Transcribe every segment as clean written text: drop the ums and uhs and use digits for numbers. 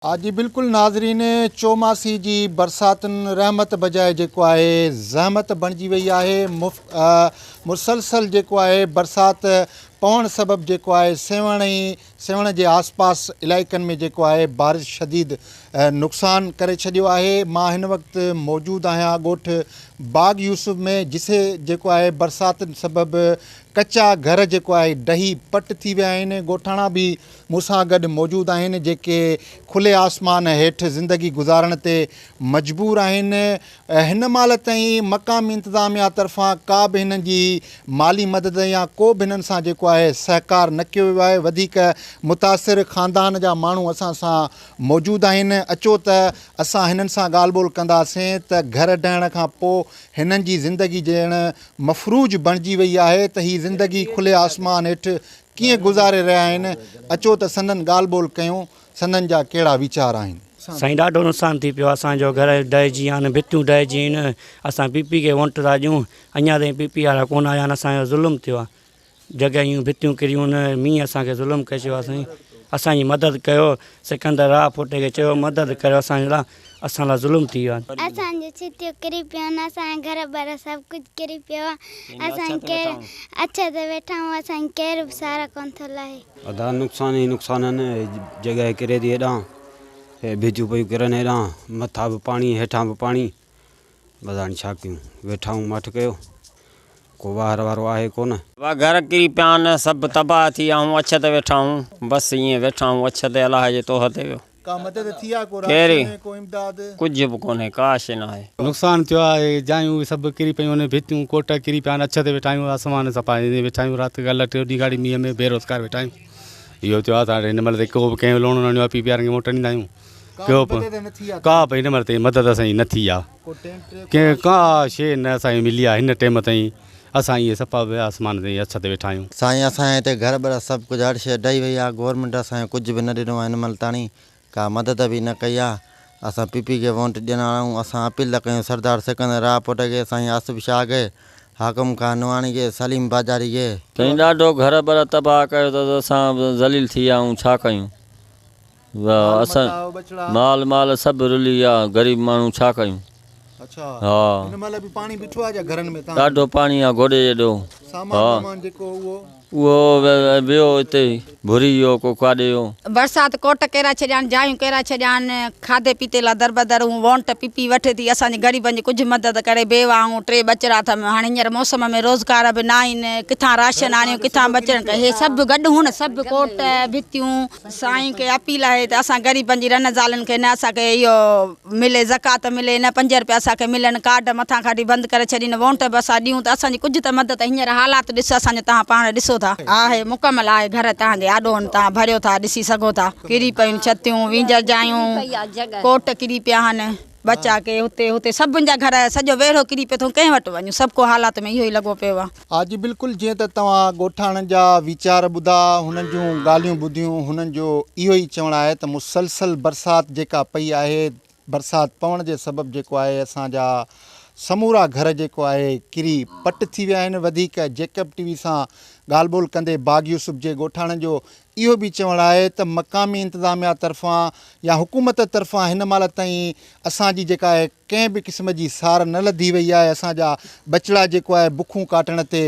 ها جي بلڪل ناظرين چوماسي جي برساتن رحمت بجاء جيڪو آهي زحمت بڻجي وئي آهي مسلسل جيڪو آهي برسات پوڻ سبب جيڪو آهي سيوهڻ ۽ سيوهڻ جي آس پاس علائقن ۾ جيڪو آهي بارش شديد نقصان ڪري ڇڏيو آهي مان هن وقت موجود آهيان ڳوٺ باغ يوسف ۾ جسي جيڪو آهي برساتن سبب ڪچا گهر جيڪو آهي ڊهي پٽ ٿي ويا آهن ڳوٺاڻا به مون سان گڏ موجود آهن جيڪي کلي آسمان هيٺ زندگي گذارڻ تي مجبور آهن هن مهل تائين مقامي انتظاميا طرفان ڪا به هنن جي مالي مدد يا ڪو به هنن سان جيڪو آهي سهڪار نه ڪيو ويو آهي وڌيڪ متاثر خاندان جا ماڻهو اسان سان موجود آهن اچو ته اسان هنن سان ڳالهه ٻولهه ڪنداسين ته گهر ڊهڻ کان پوء هنن جي زندگي ڄڻ مفروج بڻجي وئي آهي ته هي زندگي کلي آسمان هيٺ ڪيئن گذاري رهيا آهن، اچو ته سندن ڳالهه ٻولهه ڪيون، سندن جا ڪهڙا ويچار آهن. سائين ڏاڍو نقصان ٿي پيو اسان جو گهر ڊهجي ويا آهن ڀتيون ڊهجي ويون آهن اسان پي پي کي وونٽ ٿا ڏيون اڃا تائين پي پي وارا ڪونه آيا آهن اسان جو ظلم ٿيو آهي جڳهيون ڀتيون ڪريون آهن مينهن اسان کي ظلم ڪري ڇڏيو آهي سائين اسان جي مدد ڪيو سڪندر راء پوٽي کي چيو مدد ڪريو اسان جي لاء اسان لاء ظلم ٿي ويو آهي. اسان جون ڇتيون ڪري پيون آهن اسان جا گهر ٻر سڀ ڪجهه ڪري پيو آهي اسان ڪير اڇ تي ويٺا آهيون اسان کي ڪير به سار ڪونه ٿو لهي. ادا نقصان ئي نقصان آهن جڳهه ڪري ٿي هيڏانهن هي ڀتيون پيون ڪرن هيڏانهن مٿان به پاڻي هيٺان به پاڻي بس هاڻي ڇا ڪيون ويٺا آهيون ماٺ ڪيو ڪو واهر وارو آهي ڪونه. وا گهر ڪري پيا آهن سڀ تباهه ٿي ويا آهيون اڇ تي ويٺا آهيون بس ائين ويٺا آهيون اڇ تي الله جي توهه تي ويو. ڪا مدد ٿي آ ڪو راشن ڪو امداد. ڪجهه به ڪونهي ڪا شي ناهي. نقصان ٿيو آهي جايون سڀ ڪري پيون آهن ڀتيون ڪوٽ ڪري پيا آهن اڇ تي ويٺا آهيون آسمان صفا ائين ويٺا آهيون رات ڪلهه ٽيون ڏينهن گاڙي مينهن ۾ بيروزگار ويٺا آهيون اهو ٿيو آهي ته هاڻي هن مهل تائين ڪو به ڪنهن لوڻو نه ڏنو آهي پي پي وارن کي ووٽ ڏيندا آهيون ڪو به ڪا به هن مهل تائين مدد اسان جي نه ٿي آهي ڪنهن ڪا شي نه اسان کي ملي آهي هن ٽيم تائين اسان ائين صفا به آسمان تي اڇ تي ويٺا آهيون. سائين اسان جي هتي گهر ٻر سڀ ڪجهه هر شيء ڊهي وئي آهي گورنمينٽ اسان کي ڪجهه به نه ڏنو آهي هن مهل تاڻي ڪا مدد به نه ڪئي آهي اسان پي پي کي وونٽ ڏيڻ وارا آهيون اسان اپيل ٿا ڪيون سردار سڪندر راهپوٽ کي سائين آصف شاهه کي حاڪم خان نوحاڻي کي سليم باجاري کي. سائين ڏاڍو گهر ٻر تباهه ڪيو اٿس اسان ذليل ٿي ويا آهيون ڇا ڪيون اسان مال مال سڀ رلي ويا غريب ماڻهو ڇا ڪيون ها ڏاڍو پاڻي آ گوڏي جيڏو ها اهو ويو اتي ڀري ويو ڪو ڪاڏي ويو. برسات ڪوٽ ڪيرائي ڇڏيا آهن جايون ڪيرائي ڇڏيا آهن کاڌي پيتي لاء دربدر هون وونٽ پي پي وٺي ٿي اسان جي غريبن جي ڪجهه مدد ڪري بيواه آهون ٽي ٻچڙا اٿم هاڻي هينئر موسم ۾ روزگار به ناهن ڪٿان راشن آڻيون ڪٿان ٻچڙن کي هي سڀ گڏ هون سڀ ڪوٽ ڀتيون سائين کي اپيل آهي ته اسان غريبن جي رن زالن کي نه اسان کي اهو ملي زڪوات ملي نه پنج رپيا اسان کي ملن ڪارڊ مٿان کان وٺي بند ڪري ڇڏين وونٽ به اسان ڏيون ته اسان جي ڪجهه ته مدد هينئر حالات ڏس اسان جو توهان پاڻ ڏسو ٿا آهي مڪمل آهي گهر توهان جي آڏو آهن توهان ڀريو ٿا ڏسي سگهو ٿا ڪري پيون ڇتيون وينجهر جايون ڪوٽ ڪري پيا آهن. ٻچا ڪي هتي هتي سڀن جا گهر سڄو ويڙهو ڪري پيو اٿئون ڪنهن وٽ وڃون سڀ ڪو حالات ۾ اهو ئي لڳو پيو آ. ها جي بلڪل جيئن ته توهان ڳوٺاڻن جا ويچار ٻڌا هنن جون ڳالهيون ٻڌيون هنن جو اهو ئي چوڻ آهي ته مسلسل برسات جيڪا پئي آهي برسات پوڻ جي سبب جيڪو آهي اسان جا سمورا گهر جيڪو آهي ڪري پٽ ٿي ويا آهن وڌيڪ جيڪب ٽي وي سان ڳالهه ٻولهه ڪندي باغ يوسف جي ڳوٺاڻن جو اهو به چوڻ آهي ته مقامي انتظاميا طرفان يا حڪومت طرفان هن مهل تائين اسان جي جيڪا آهي ڪنهن به قسم جي سار نه لڌي وئي آهي اسان جا ٻچڙا جيڪو آهي بکون ڪاٽڻ تي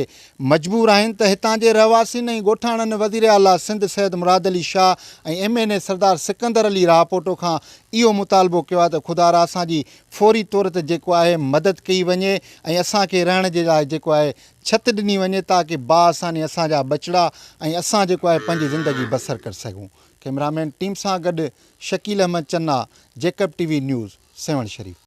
مجبور آهن ته هتان جي رهواسين ۽ ڳوٺاڻن وزير اعليٰ Sindh Syed Murad Ali Shah ۽ M N A Sardar Sikandar Ali Rahpoto کان اهو مطالبو ڪيو آهي ته خدارا اسان جي فوري طور تي جيڪو آهي مدد ڪئي وڃي ۽ اسان کي رهڻ جي لاء جيڪو آهي ڇت ڏني وڃي تاڪه باآساني اسان جا ٻچڙا ۽ اسان جيڪو آهي پنهنجي زندگي بسر ڪري سگهون ڪئميرامين ٽيم سان گڏ Shakeel Ahmed Channa Jacob T V news Sehwan Sharif.